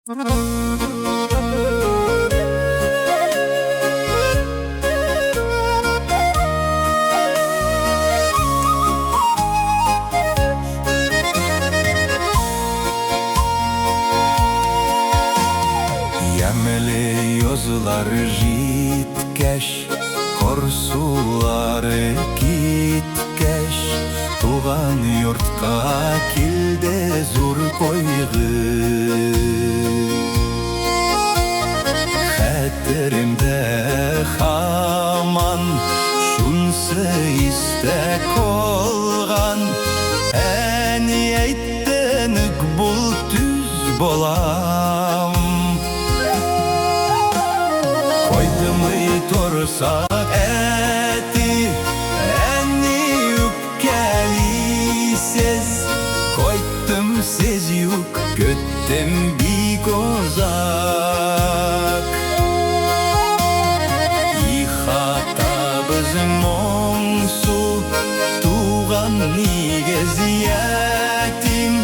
Ямьле язлар җиткәч, Корсулар киткәч, Туган йортка килде зур кайгы. Хәтеремдә һаман шунсы истә калган, Әни әйтте, нык бул, түз, балам. Кайтмый торсак әти, әни үпкәлисез. Кайттым, сез юк, көттем бик озак. Ихатабыз моңсу, туган нигез ятим,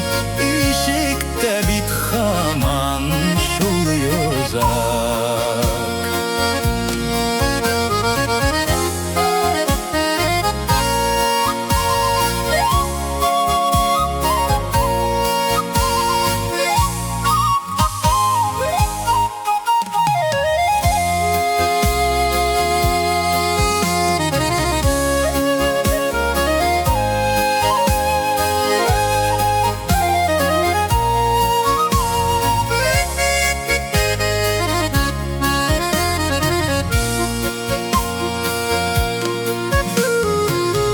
Ишектә бит һаман шул йозак.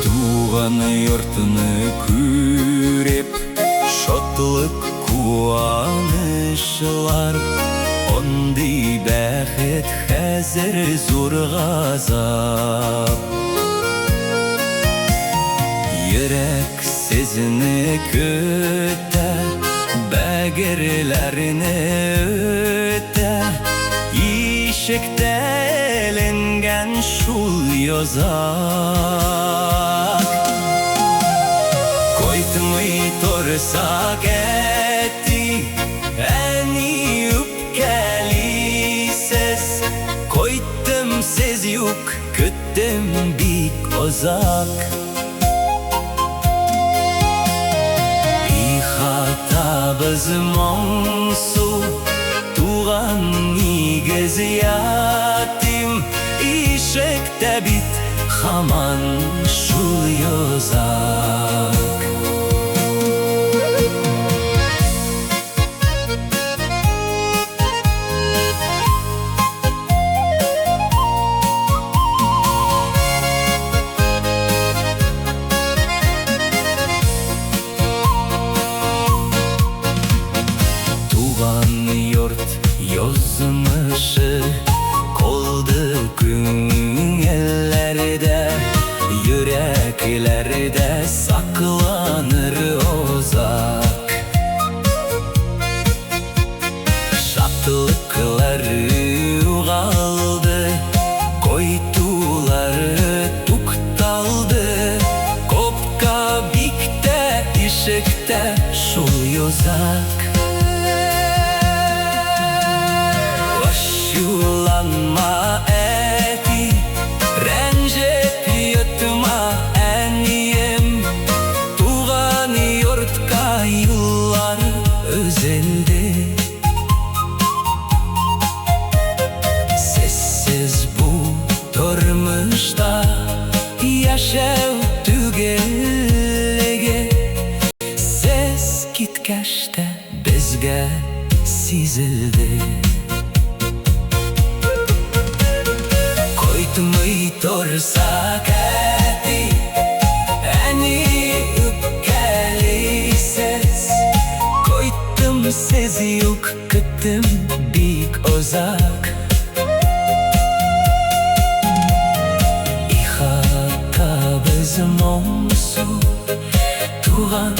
Туган йортны күреп, шатлык, куанычлар, Андый бәхет хәзер зур газап. Йөрәк сезне көтә, бәгырьләрне өтә, Ишектә эленгән шул йозак. Кайтмый торсак әти, әни үпкәлисез. Кайттым, сез юк, көттем бик озак. Ихатабыз моңсу, туган нигез ятим, Ишектә бит һаман шул йозак. Туган йорт язмышы калды күңелләрдә, Йөрәкләрдә сакланыр озак. Шатлыклар югалды, кайтулар тукталды, Капка биктә, ишектә шул йозак. Ачуланма, әти, рәнҗеп йотма, әнием, Туган йортка юллар өзелде. Сезсез бу тормышта яшәү түгеллеге Сез киткәч тә безгә сизелде. Кайтмый торсак әти, әни үпкәлисез. Кайттым, сез юк, көттем бик озак. Ихатабыз моңсу, туган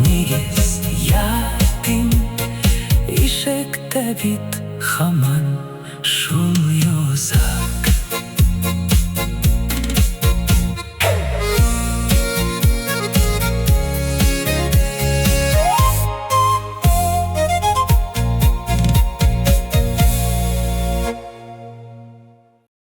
нигез ятим, Ишектә бит һаман шул йозак.